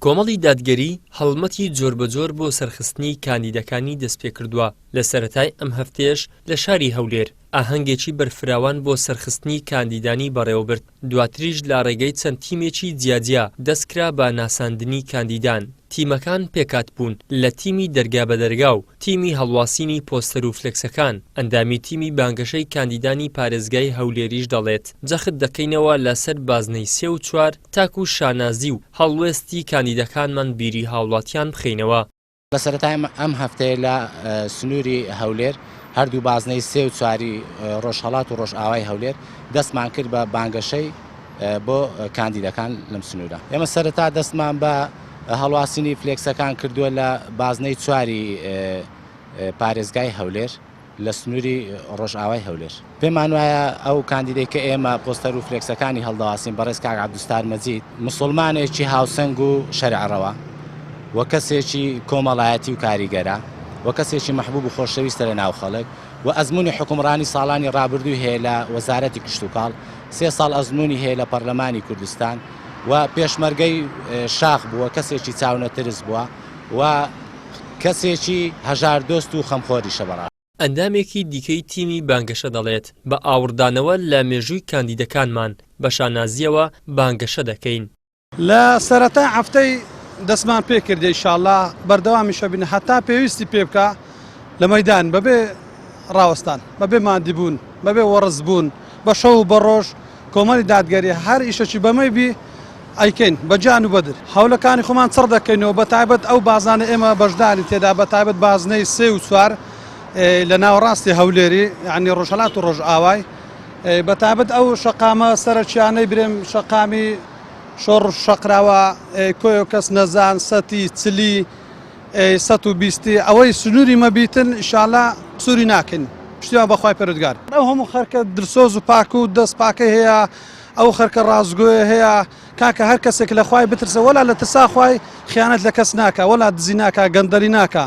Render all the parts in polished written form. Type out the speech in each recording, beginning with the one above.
کۆمەڵی دادگەری هەڵمەتی جۆربەجۆر بۆ سەرخستنی کاندیدەکانی دەستپێکردووە، لە سەرەتای ئەم هەفتەیەش لە شاری هەولێر ئاهەنگێکی بەرفراوان بۆ سەرخستنی کاندیدانی بەڕێوەبرد، دواتریش لە ڕێگەی چەند تیمێکی جیاجیا دەستکرا بە ناساندنی کاندیدان. تیمەکان پێکهاتبوون لە تیمی دەرگا بە دەرگا و تیمی هەڵواسینی پۆستەر و فلێکسەکان، ئەندامی تیمی بانگەشەی کاندیدانی پارێزگای هەولێریش دەڵێت، جەخت دەکەینەوە لەسەر بازنەی سێ و چوار تاکو شانازی و هەڵوێستی کاندیدەکانمان بیری هاوڵاتیان بخەینەوە. لە سەرەتای ئەم هەفتەیە لە سنووری هەولێر هەردوو بازنەی سێ و چواری ڕۆژهەڵات و ڕۆژئاوای هەولێر دەستمان کرد بە بانگەشەی بۆ کاندیدەکان لەم سنوورە. ئێمە سەرەتا دەستمان بە هەڵواسینی فلێکسەکان کردووە لە بازنەی چواری پارێزگای هەولێر لە سنووری ڕۆژئاوای هەولێر. پێمان وایە ئەو کاندیدەی کە ئێمە پۆستەر و فلێکسەکانی هەڵدەواسین بەڕێز کاک عەبدولستار مەجید موسڵمانێکی هاوسەنگ و شەرعڕەوە و کەسێکی کۆمەڵایەتی و کاریگەرە و کەسێکی مەحبوب و خۆشەویستە لە ناو خەڵک و ئەزموونی حوکمڕانی ساڵانی ڕابردووی هەیە لە وەزارەتی کشتوکاڵ، سێ ساڵ ئەزموونی هەیە لە پەرلەمانی کوردستان و پێشمەرگەی شاخ بووە، کەسێکی چاونەترس بووە و کەسێکی هەژاردۆست و خەمخۆریشە بەڕاستی. ئەندامێکی دیکەی تیمی بانگەشە دەڵێت، بە ئاوڕدانەوە لە مێژووی کاندیدەکانمان، بە شانازییەوە بانگەشە دەکەین. لە سەرەتای هەفتەی دەستمان پێ کردیە ئیشاڵا بەردەوامیش ئەبین هەتا پێویستی پێ بکا لە مەیدان بەبێ ڕاوەستان بەبێ ماندیبوون بەبێ وەڕس بوون بە شەو و بە ڕۆژ کۆمەڵی دادگەری هەر ئیشەکی بەمەی بی ئەیکەین بە گیان و بەدر هەولەکانی خۆمان چڕ دەکەینەوە بە تایبەت ئەو بازانە ئێمە بەشداری تێدا بە تایبەت بازنەی سێ و چوار لە ناوەڕاستی هەولێری یعنی ڕۆژهەڵات و ڕۆژئاوای بە تایبەت ئەو شەقامە سەرەکیانەی برێم شەقامی شۆڕش شەقراوە کۆیۆ کەس نەزان سەتی چلی سەت و بیستی ئەوەی سنووری مەبیتن ئیشالا قسوری ناکەین پشتیوان بەخوای پەرودگار ئەو هەموو خەرکە دلسۆز و پاک و دەست پاکەی هەیە ئەو خەرکە ڕاستگۆیە هەیە کاکە هەر کەسێک لە خوای بترسە وەلا لە ترسا خوای خیانەت لە کەس ناکا وەلا دزی ناکا گەندەلی ناکا.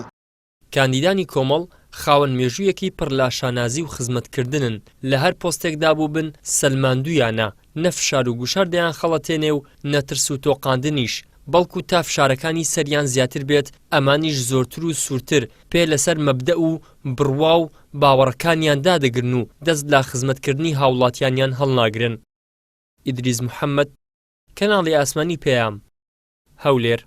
کاندیدانی کۆمەڵ خاوەن مێژوویەکی پڕ لە شانازی و خزمەتکردنن، لە هەر پۆستێکدا بووبن سەلماندوویانە نە فشار و گوشار دەیانخەڵەتێنێ و نە ترس و تۆقاندنیش، بەڵکو تا فشارەکانی سەریان زیاتر بێت ئەمانیش زۆرتر و سوورتر پێ لەسەر مەبدەئ و بڕوا و باوەڕەکانیان دادەگرن و دەست لە خزمەتکردنی هاوڵاتیانیان هەڵناگرن. ئیدریس محەمەد، کەناڵی ئاسمانی پەیام، هەولێر.